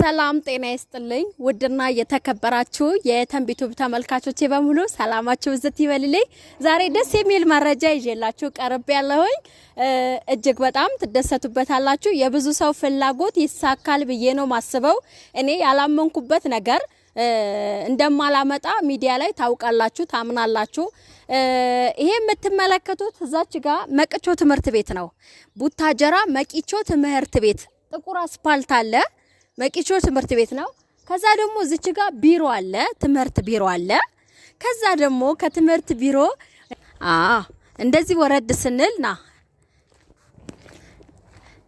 ሰላም ጤና ይስጥልኝ። ውድና የተከበራችሁ የተንቢቱ ተመልካቾቼ በሙሉ ሰላማችሁ ብዝት ይበልልኝ። ዛሬ ደስ የሚል መረጃ ይዤላችሁ ቀርብ ያለሁኝ እጅግ በጣም ትደሰቱበታላችሁ። የብዙ ሰው ፍላጎት ይሳካል ብዬ ነው ማስበው። እኔ ያላመንኩበት ነገር እንደማላመጣ ሚዲያ ላይ ታውቃላችሁ፣ ታምናላችሁ። ይሄ የምትመለከቱት እዛች ጋር መቅቾ ትምህርት ቤት ነው። ቡታጀራ መቂቾ ትምህርት ቤት ጥቁር አስፓልት አለ። መቂቾ ትምህርት ቤት ነው። ከዛ ደግሞ እዚች ጋር ቢሮ አለ፣ ትምህርት ቢሮ አለ። ከዛ ደግሞ ከትምህርት ቢሮ እንደዚህ ወረድ ስንል ና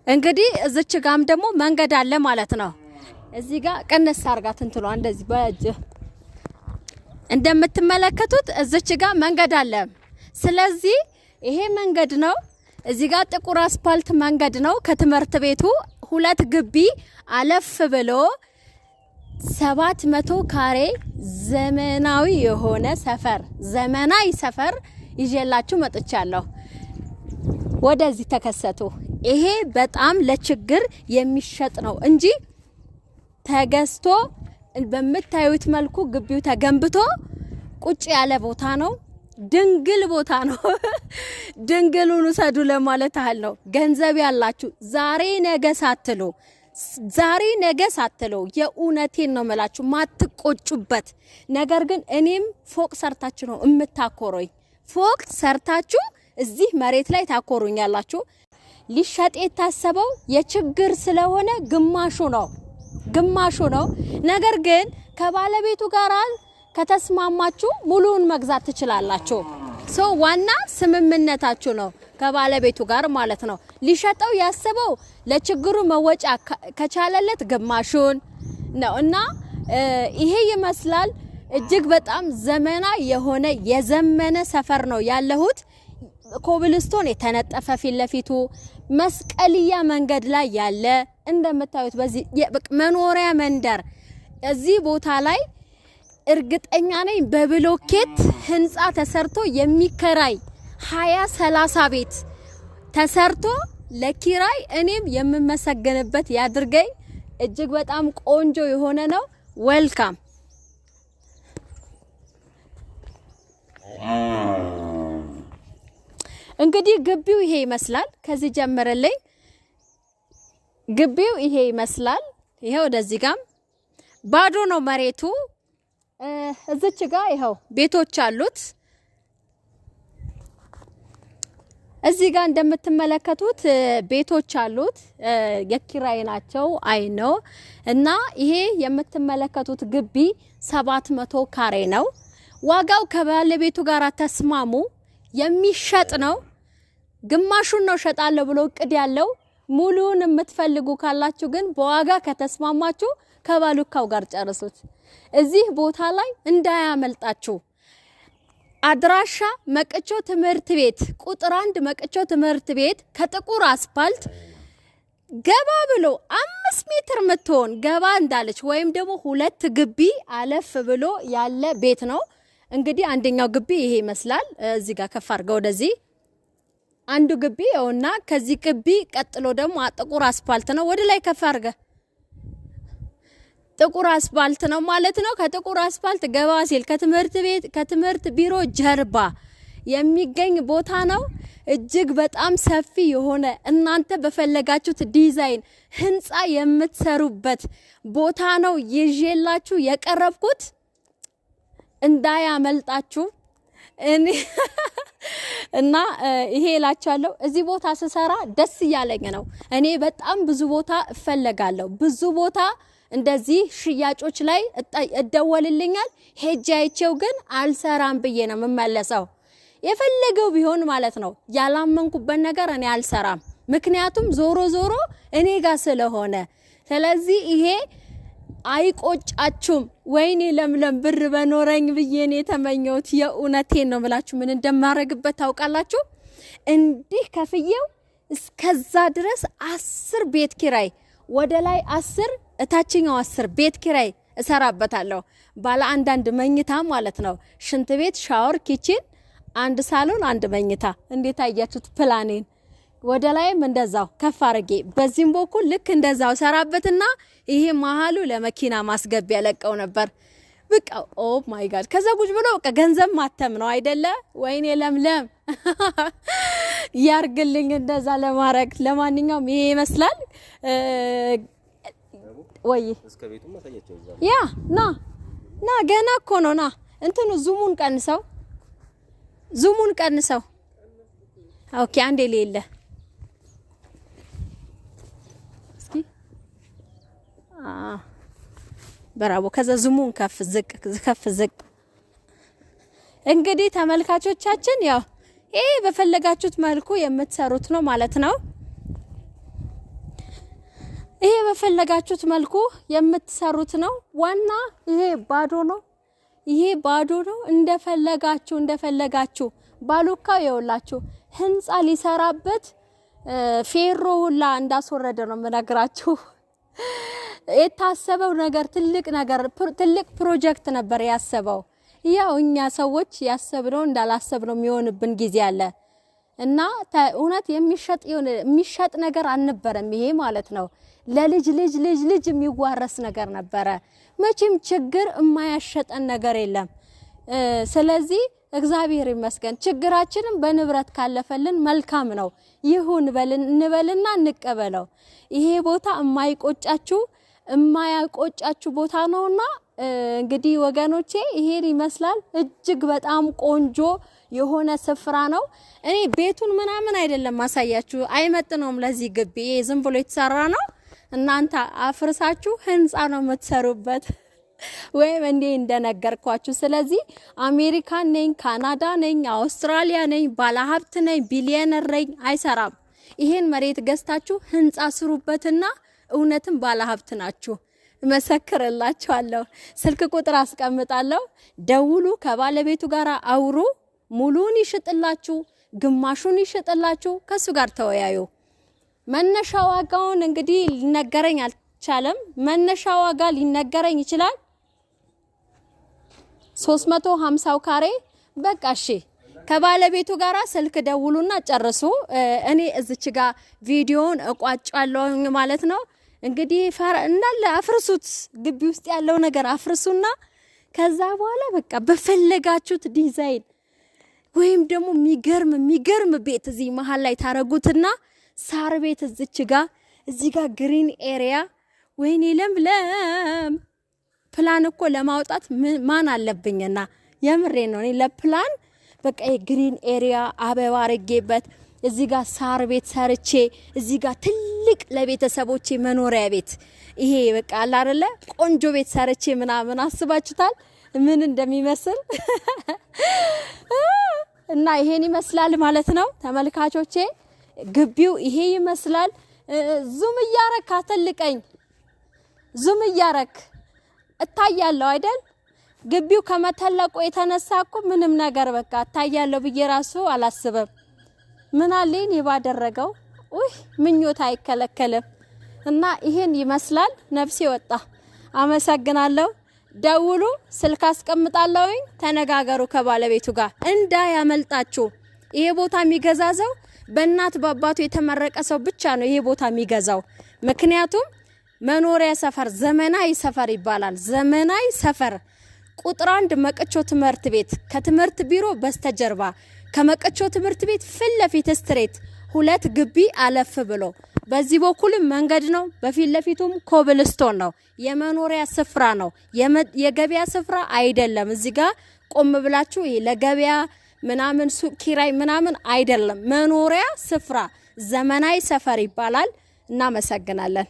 እንግዲህ እዚች ጋም ደግሞ መንገድ አለ ማለት ነው። እዚህ ጋር ቀነስ አርጋት እንትሏ እንደዚህ በእጅ እንደምትመለከቱት እዚች ጋር መንገድ አለ። ስለዚህ ይሄ መንገድ ነው። እዚህ ጋር ጥቁር አስፓልት መንገድ ነው። ከትምህርት ቤቱ ሁለት ግቢ አለፍ ብሎ 700 ካሬ ዘመናዊ የሆነ ሰፈር፣ ዘመናዊ ሰፈር ይዤላችሁ መጥቻለሁ። ወደዚህ ተከሰቱ። ይሄ በጣም ለችግር የሚሸጥ ነው እንጂ ተገዝቶ በምታዩት መልኩ ግቢው ተገንብቶ ቁጭ ያለ ቦታ ነው። ድንግል ቦታ ነው። ድንግሉን ውሰዱ ለማለት ያህል ነው። ገንዘብ ያላችሁ ዛሬ ነገ ሳትሉ፣ ዛሬ ነገ ሳትሉ፣ የእውነቴን ነው መላችሁ ማትቆጩበት። ነገር ግን እኔም ፎቅ ሰርታችሁ ነው የምታኮሩኝ። ፎቅ ሰርታችሁ እዚህ መሬት ላይ ታኮሩኛላችሁ። ሊሸጥ የታሰበው የችግር ስለሆነ ግማሹ ነው፣ ግማሹ ነው። ነገር ግን ከባለቤቱ ጋር ከተስማማችሁ ሙሉውን መግዛት ትችላላችሁ። So ዋና ስምምነታችሁ ነው ከባለቤቱ ጋር ማለት ነው። ሊሸጠው ያሰበው ለችግሩ መወጫ ከቻለለት ግማሹን ነው እና ይሄ ይመስላል። እጅግ በጣም ዘመናዊ የሆነ የዘመነ ሰፈር ነው ያለሁት። ኮብልስቶን የተነጠፈ ፊት ለፊቱ መስቀልያ መንገድ ላይ ያለ እንደምታዩት በዚህ መኖሪያ መንደር እዚህ ቦታ ላይ እርግጠኛ ነኝ በብሎኬት ህንፃ ተሰርቶ የሚከራይ 20 30 ቤት ተሰርቶ ለኪራይ እኔም የምመሰገንበት ያድርገኝ። እጅግ በጣም ቆንጆ የሆነ ነው። Welcome። እንግዲህ ግቢው ይሄ ይመስላል። ከዚህ ጀምረልኝ ግቢው ይሄ ይመስላል። ይሄ ወደዚህ ጋም ባዶ ነው መሬቱ። እዚች ጋ ይኸው ቤቶች አሉት። እዚህ ጋር እንደምትመለከቱት ቤቶች አሉት፣ የኪራይ ናቸው። አይ ነው እና ይሄ የምትመለከቱት ግቢ 700 ካሬ ነው። ዋጋው ከባለቤቱ ጋር ተስማሙ የሚሸጥ ነው። ግማሹን ነው ሸጣለሁ ብሎ እቅድ ያለው። ሙሉውን የምትፈልጉ ካላችሁ ግን በዋጋ ከተስማማችሁ ከባሉካው ጋር ጨርሱት። እዚህ ቦታ ላይ እንዳያመልጣችሁ። አድራሻ መቅቾ ትምህርት ቤት ቁጥር 1፣ መቅቾ ትምህርት ቤት ከጥቁር አስፓልት ገባ ብሎ 5 ሜትር የምትሆን ገባ እንዳለች ወይም ደግሞ ሁለት ግቢ አለፍ ብሎ ያለ ቤት ነው። እንግዲህ አንደኛው ግቢ ይሄ ይመስላል። እዚህ ጋር ከፍ አድርገው ወደዚህ አንዱ ግቢ ይኸውና፣ ከዚህ ግቢ ቀጥሎ ደግሞ ጥቁር አስፓልት ነው። ወደ ላይ ከፍ አድርገህ ጥቁር አስፓልት ነው ማለት ነው። ከጥቁር አስፓልት ገባ ሲል ከትምህርት ቤት ከትምህርት ቢሮ ጀርባ የሚገኝ ቦታ ነው። እጅግ በጣም ሰፊ የሆነ እናንተ በፈለጋችሁት ዲዛይን ህንፃ የምትሰሩበት ቦታ ነው ይዤላችሁ የቀረብኩት። እንዳያመልጣችሁ። እኔ እና ይሄ እላችኋለሁ። እዚህ ቦታ ስሰራ ደስ እያለኝ ነው። እኔ በጣም ብዙ ቦታ እፈለጋለሁ። ብዙ ቦታ እንደዚህ ሽያጮች ላይ እደወልልኛል። ሄጄ አይቼው ግን አልሰራም ብዬ ነው የምመለሰው። የፈለገው ቢሆን ማለት ነው። ያላመንኩበት ነገር እኔ አልሰራም። ምክንያቱም ዞሮ ዞሮ እኔ ጋር ስለሆነ። ስለዚህ ይሄ አይቆጫችሁም። ወይኔ ለምለም ብር በኖረኝ ብዬ ነው የተመኘሁት። የእውነቴን ነው ብላችሁ ምን እንደማረግበት ታውቃላችሁ? እንዲህ ከፍዬው እስከዛ ድረስ 10 ቤት ኪራይ ወደ ላይ 10 እታችኛው 10 ቤት ኪራይ እሰራበታለሁ። ባለ አንዳንድ መኝታ ማለት ነው። ሽንት ቤት፣ ሻወር፣ kitchen፣ አንድ ሳሎን፣ አንድ መኝታ። እንዴት አያችሁት ፕላኔን? ወደ ላይም እንደዛው ከፍ አድርጌ በዚህም በኩል ልክ እንደዛው ሰራበትና ይሄ መሀሉ ለመኪና ማስገቢያ ለቀው ነበር። በቃ oh my God! ከዛ ጉጅ ብሎ በቃ ገንዘብ ማተም ነው አይደለ? ወይኔ ለምለም ያርግልኝ እንደዛ ለማድረግ። ለማንኛውም ይሄ ይመስላል። ወይ ያ ና ና፣ ገና እኮ ነው። ና እንትኑ zoom ኡን ቀንሰው፣ zoom ኡን ቀንሰው። Okay፣ አንዴ ሌለ እስኪ bravo። ከዛ zoom ኡን ከፍ ዝቅ ከፍ ዝቅ። እንግዲህ ተመልካቾቻችን ያው ይሄ በፈለጋችሁት መልኩ የምትሰሩት ነው ማለት ነው። ይሄ በፈለጋችሁት መልኩ የምትሰሩት ነው። ዋና ይሄ ባዶ ነው። ይሄ ባዶ ነው። እንደፈለጋችሁ እንደፈለጋችሁ። ባሉካው የውላችሁ ህንፃ ሊሰራበት ፌሮ ሁላ እንዳስወረደ ነው የምነግራችሁ። የታሰበው ነገር ትልቅ ነገር፣ ትልቅ ፕሮጀክት ነበር ያሰበው። ያው እኛ ሰዎች ያሰብነው እንዳላሰብነው የሚሆንብን ጊዜ አለ እና እውነት የሚሸጥ ነገር አልነበረም ይሄ ማለት ነው። ለልጅ ልጅ ልጅ ልጅ የሚዋረስ ነገር ነበረ። መቼም ችግር የማያሸጠን ነገር የለም። ስለዚህ እግዚአብሔር ይመስገን ችግራችንን በንብረት ካለፈልን መልካም ነው። ይሁን በልን እንበልና እንቀበለው። ይሄ ቦታ የማያቆጫችሁ ቦታ ነውና እንግዲህ ወገኖቼ ይሄን ይመስላል። እጅግ በጣም ቆንጆ የሆነ ስፍራ ነው። እኔ ቤቱን ምናምን አይደለም ማሳያችሁ፣ አይመጥነውም ለዚህ ግቢ። ይሄ ዝም ብሎ የተሰራ ነው። እናንተ አፍርሳችሁ ህንፃ ነው የምትሰሩበት ወይም እንዴ እንደነገርኳችሁ። ስለዚህ አሜሪካን ነኝ፣ ካናዳ ነኝ፣ አውስትራሊያ ነኝ፣ ባለሀብት ነኝ፣ ቢሊየነር ነኝ አይሰራም። ይሄን መሬት ገዝታችሁ ህንፃ ስሩበትና እውነትም ባለሀብት ናችሁ። እመሰክርላችኋለሁ። ስልክ ቁጥር አስቀምጣለሁ። ደውሉ፣ ከባለቤቱ ጋር አውሩ። ሙሉን ይሽጥላችሁ፣ ግማሹን ይሽጥላችሁ፣ ከሱ ጋር ተወያዩ። መነሻ ዋጋውን እንግዲህ ሊነገረኝ አልቻለም። መነሻ ዋጋ ሊነገረኝ ይችላል። 350 ካሬ በቃ እሺ። ከባለቤቱ ጋር ስልክ ደውሉና ጨርሱ። እኔ እዚች ጋር ቪዲዮውን እቋጫለሁ ማለት ነው። እንግዲህ እንዳለ አፍርሱት፣ ግቢ ውስጥ ያለው ነገር አፍርሱና ከዛ በኋላ በቃ በፈለጋችሁት ዲዛይን ወይም ደግሞ የሚገርም የሚገርም ቤት እዚህ መሀል ላይ ታረጉትና ሳር ቤት እዚች ጋ፣ እዚህ ጋር green area። ወይኔ ለምለም፣ ፕላን እኮ ለማውጣት ማን አለብኝና፣ የምሬ ነው። እኔ ለፕላን በቃ የ green area አበባ አርጌበት እዚህ ጋር ሳር ቤት ሰርቼ እዚህ ጋር ትልቅ ለቤተሰቦቼ መኖሪያ ቤት፣ ይሄ በቃ አለ አይደለ፣ ቆንጆ ቤት ሰርቼ ምናምን፣ አስባችሁታል ምን እንደሚመስል? እና ይሄን ይመስላል ማለት ነው ተመልካቾቼ። ግቢው ይሄ ይመስላል። Zoom እያረክ አተልቀኝ፣ zoom እያረክ እታያለሁ አይደል? ግቢው ከመተለቁ የተነሳ እኮ ምንም ነገር በቃ እታያለሁ ብዬ ራሱ አላስብም። ምን አለኝ ባደረገው? ውይ ምኞት አይከለከልም። እና ይሄን ይመስላል። ነፍሴ ወጣ። አመሰግናለሁ። ደውሉ፣ ስልክ አስቀምጣለሁኝ። ተነጋገሩ ከባለቤቱ ጋር፣ እንዳያመልጣችሁ። ይሄ ቦታ የሚገዛዘው በእናት በአባቱ የተመረቀ ሰው ብቻ ነው ይሄ ቦታ የሚገዛው። ምክንያቱም መኖሪያ ሰፈር ዘመናዊ ሰፈር ይባላል። ዘመናዊ ሰፈር ቁጥር 1 መቀቾ ትምህርት ቤት ከትምህርት ቢሮ በስተጀርባ፣ ከመቀቾ ትምህርት ቤት ፊት ለፊት straight ሁለት ግቢ አለፍ ብሎ፣ በዚህ በኩልም መንገድ ነው፣ በፊት ለፊቱም ኮብልስቶን ነው። የመኖሪያ ስፍራ ነው፣ የገበያ ስፍራ አይደለም። እዚህ ጋር ቆም ብላችሁ ይሄ ለገበያ ምናምን ሱቅ ኪራይ ምናምን አይደለም። መኖሪያ ስፍራ ዘመናዊ ሰፈር ይባላል። እናመሰግናለን።